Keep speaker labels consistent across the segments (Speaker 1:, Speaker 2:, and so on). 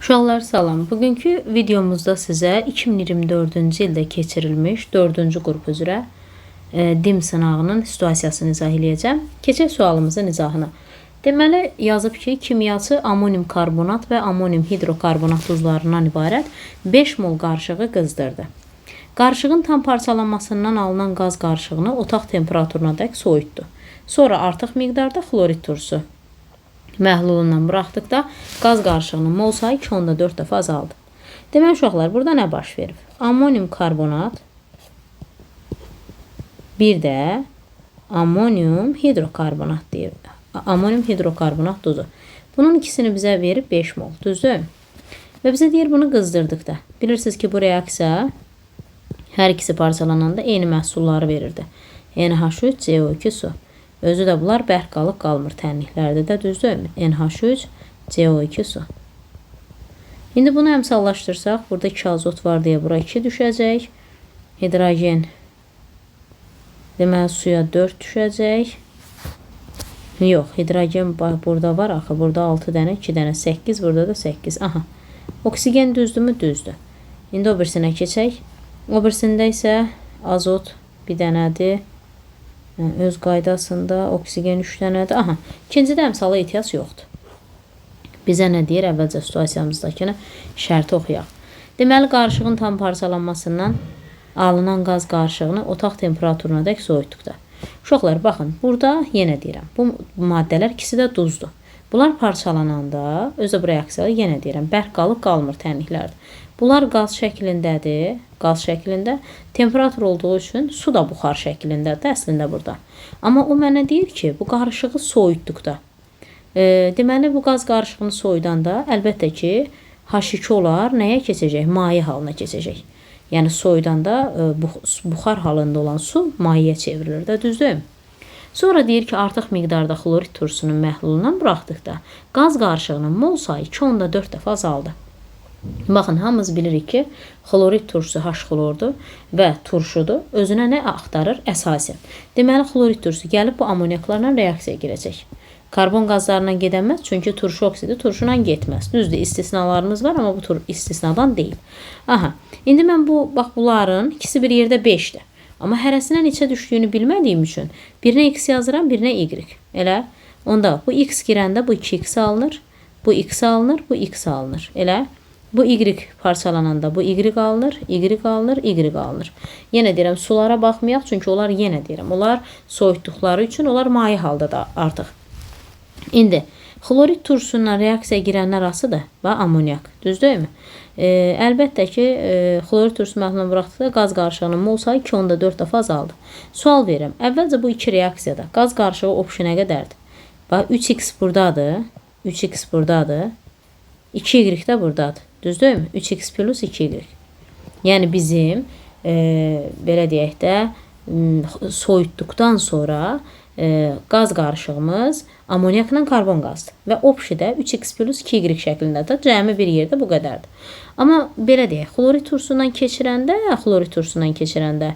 Speaker 1: Uşaqlar salam. Bugünkü videomuzda sizə 2024-cü ildə keçirilmiş 4-cü qrup üzrə DİM sınağının situasiyasını izah eləyəcəm. Keçək sualımızın izahına. Deməli, yazıb ki, kimyaçı amonium karbonat və amonium hidrokarbonat duzlarından ibarət 5 mol qarışığı qızdırdı. Qarışığın tam parçalanmasından alınan qaz qarışığını otaq temperaturuna dək soyutdu. Sonra artıq miqdarda xlorid turşusu məhlulundan buraxdıqda qaz qarışığının mol sayı 2,4 dəfə azaldı. Deməli, uşaqlar, burada nə baş verib? Amonium karbonat, bir də amonium hidrokarbonat deyir. Amonium hidrokarbonat duzu. Bunun ikisini bizə verib 5 mol, düzdür? Və bizə deyir, bunu qızdırdıqda. Bilirsiniz ki, bu reaksiya hər ikisi parçalananda eyni məhsulları verirdi. NH3, CO2 su. Özü də bunlar bərk qalıb qalmır tənliklərdə də, düzdür? NH3, CO2 su. İndi bunu əmsallaşdırsaq, burada 2 azot var deyə bura 2 düşəcək. Hidrogen, deməli, suya 4 düşəcək. Yox, hidrogen burada var axı. Burada 6 dənə, 2 dənə, 8, burada da 8. Aha, oksigen düzdürmü? Düzdür. İndi o birisinə keçək. O birisində isə azot bir dənədir. Öz qaydasında oksigen 3 dənədir. Aha, ikinci də əmsala ehtiyac yoxdur. Bizə nə deyir? Əvvəlcə situasiyamızdakını şərti oxuyaq. Deməli, qarışığın tam parçalanmasından alınan qaz qarışığını otaq temperaturuna dək soyutduqda. Uşaqlar, baxın, burada yenə deyirəm, bu maddələr ikisi də duzdur. Bunlar parçalananda, özü bu reaksiyada yenə deyirəm, bərk qalıb qalmır tənliklərdə. Bunlar qaz şəklindədir, qaz şəklində. Temperatur olduğu üçün su da buxar şəklindədir əslində burada. Amma o mənə deyir ki, bu qarışığı soyutduqda. Deməli, bu qaz qarışığını soyudanda əlbəttə ki, H2 olar, nəyə keçəcək? Maye halına keçəcək. Yəni, soyudanda buxar halında olan su mayeyə çevrilir də, düzdür? Sonra deyir ki, artıq miqdarda xlorid turşusunun məhlulundan buraxdıqda qaz qarışığının mol sayı 2,4 dəfə azaldı. Baxın, hamımız bilirik ki, xlorid turşusu H xlordur və turşudur. Özünə nə axtarır? Əsasən. Deməli, xlorid turşusu gəlib bu amonyaklarla reaksiyaya girəcək. Karbon qazlarla gedəməz, çünki turşu oksidi turşuyla getməz. Düzdür, istisnalarımız var, amma bu tur istisnadan deyil. Aha, indi mən bu, bax, bunların ikisi bir yerdə 5-dir. Amma hərəsinə neçə düşdüyünü bilmədiyim üçün birinə x yazıram, birinə y. Elə? Onda bu x girəndə bu 2x alınır, bu x alınır, bu x alınır. Elə? Bu y parçalananda bu y alınır, y alınır, y alınır. Yenə deyirəm, sulara baxmayaq, çünki onlar yenə deyirəm, onlar soyutduqları üçün onlar maye halda da artıq. İndi xlorid turşusundan reaksiyaya girənlər asıdır və amonyak. Düz deyilmi? Əlbəttə ki, xlorid turşusu məhlulundan buraxdıqda qaz qarışığının mol sayı 2,4 dəfə azaldı. Sual verirəm. Əvvəlcə bu iki reaksiyada qaz qarışığı opşu nə qədərdir? Bax, 3x buradadır, 3x buradadır, 2y də buradadır. Düz deyilmi? 3x plus 2y. Yəni bizim, belə deyək də, soyutduqdan sonra qaz qarışığımız amonyakla karbon qazdır. Və opşi də 3x plus 2y şəklindədir. Cəmi bir yerdə bu qədərdir. Amma belə deyək, xlorid turşusundan keçirəndə,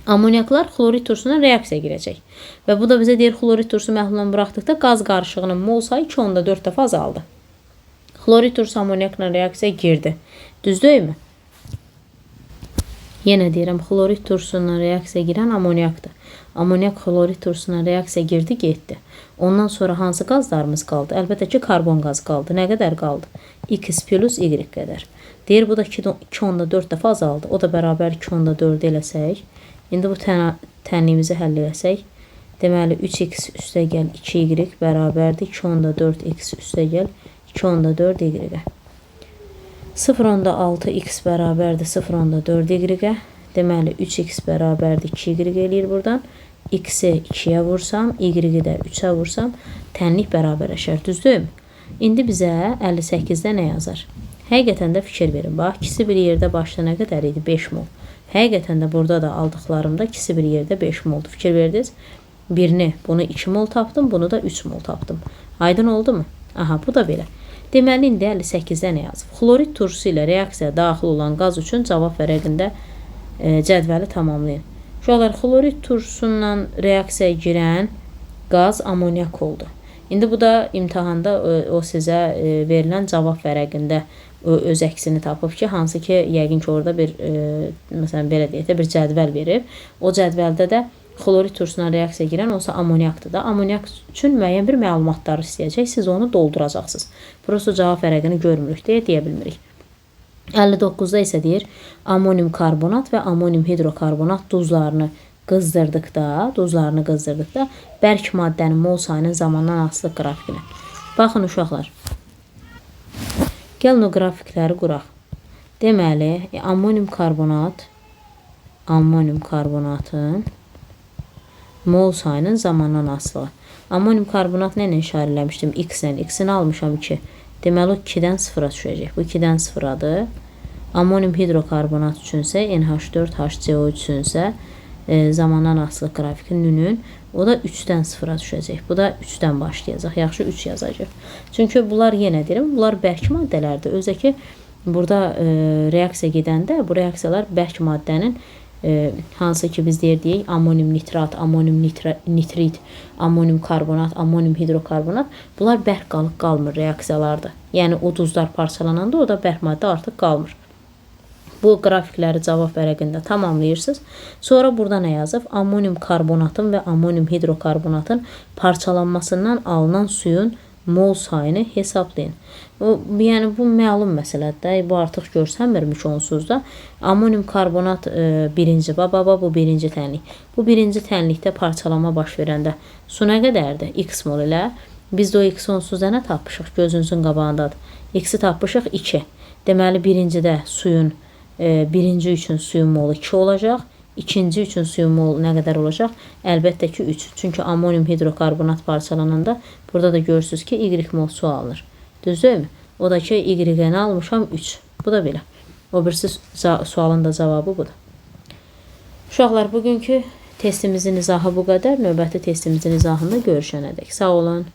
Speaker 1: amonyaklar xlorid turşusundan reaksiyaya girəcək. Və bu da bizə deyir, xlorid turşusu məhlulundan buraxdıqda qaz qarışığının mol sayı 2,4 dəfə azaldı. Xlorid turşusu amonyakla reaksiyaya girdi. Düz deyilmi? Yenə deyirəm, xlorid turşusundan reaksiyaya girən amonyakdır. Amonyak xlorid turşusundan reaksiyaya girdi, getdi. Ondan sonra hansı qazlarımız qaldı? Əlbəttə ki, karbon qazı qaldı. Nə qədər qaldı? X plus Y qədər. Deyir, bu da 2,4 dəfə azaldı. O da bərabər 2,4 eləsək. İndi bu tənliyimizi həll eləsək. Deməli, 3x üstə gəl 2y bərabərdir. 2,4 x üstə gəl 2,4 y-ə. 0,6 x bərabərdir 0,4 y-ə. Deməli, 3x bərabərdir 2y eləyir buradan. X-i 2-yə vursam, y-i də 3-ə vursam, tənlik bərabərləşər. Düzdürmü? İndi bizə 58-də nə yazar? Həqiqətən də fikir verin. Bax, ikisi bir yerdə başda nə qədər idi? 5 mol. Həqiqətən də burada da aldıqlarımda ikisi bir yerdə 5 moldur. Fikir verdiniz? Birini, bunu 2 mol tapdım, bunu da 3 mol tapdım. Aydın oldu mu? Aha, bu da belə. Deməli, indi 58-də nə yazıb? Xlorid turşusu ilə reaksiyaya daxil olan qaz üçün cavab vərəqində cədvəli tamamlayın. Uşaqlar, xlorid turşusundan reaksiyaya girən qaz amonyak oldu. İndi bu da imtahanda o sizə verilən cavab vərəqində öz əksini tapıb ki, hansı ki, yəqin ki, orada bir, məsələn, belə deyək də, bir cədvəl verib. O cədvəldə də xlorid turşusuna reaksiya girən olsa amonyakdır da. Amonyak üçün müəyyən bir məlumatları istəyəcək. Siz onu dolduracaqsınız. Prosto cavab vərəqini görmürük deyə deyə bilmirik. 59-da isə deyir, amonium karbonat və amonium hidrokarbonat duzlarını qızdırdıqda, bərk maddənin mol sayının zamandan asılıq qrafikinə. Baxın uşaqlar. Gəlin o qrafikləri quraq. Deməli, amonium karbonatın mol sayının zamandan asılığı. Amonium karbonat nə ilə işarələmişdim? X ilə. X-ini almışam 2. Deməli, o 2-dən 0-a düşəcək. Bu 2-dən 0-adır. Amonium hidrokarbonat üçünsə, NH4HCO üçünsə, zamandan asılı qrafiki nünün, o da 3-dən 0-a düşəcək. Bu da 3-dən başlayacaq. Yaxşı, 3 yazacaq. Çünki bunlar, yenə deyirəm, bunlar bərk maddələrdir. Özə ki, burada reaksiya gedəndə bu reaksiyalar bərk maddənin hansı ki biz deyirdik, amonium nitrat, amonium nitrit, amonium karbonat, amonium hidrokarbonat, bunlar bərk qalıb qalmır reaksiyalarda. Yəni, o duzlar parçalananda o da bərk maddə artıq qalmır. Bu qrafikləri cavab vərəqində tamamlayırsınız. Sonra burada nə yazıb? Amonium karbonatın və amonium hidrokarbonatın parçalanmasından alınan suyun mol sayını hesablayın. Yəni, bu məlum məsələdir də. Bu artıq görsənmirmiş onsuz da. Amonium karbonat birinci, baba, bu birinci tənlik. Bu birinci tənlikdə parçalama baş verəndə su nə qədərdir? X mol ilə. Biz də o X-i onsuz da nə tapmışıq? Gözünüzün qabağındadır. X-i tapmışıq 2. Deməli, birincidə suyun, birinci üçün suyun molu 2 olacaq. İkinci üçün suyun molu nə qədər olacaq? Əlbəttə ki, 3. Çünki amonium hidrokarbonat parçalananda burada da görürsünüz ki, Y mol su alınır. Düz deyilmi? O da ki, Y-ni almışam 3. Bu da belə. O birisi sualın da cavabı budur. Uşaqlar, bugünkü testimizin izahı bu qədər. Növbəti testimizin izahında görüşənədək. Sağ olun.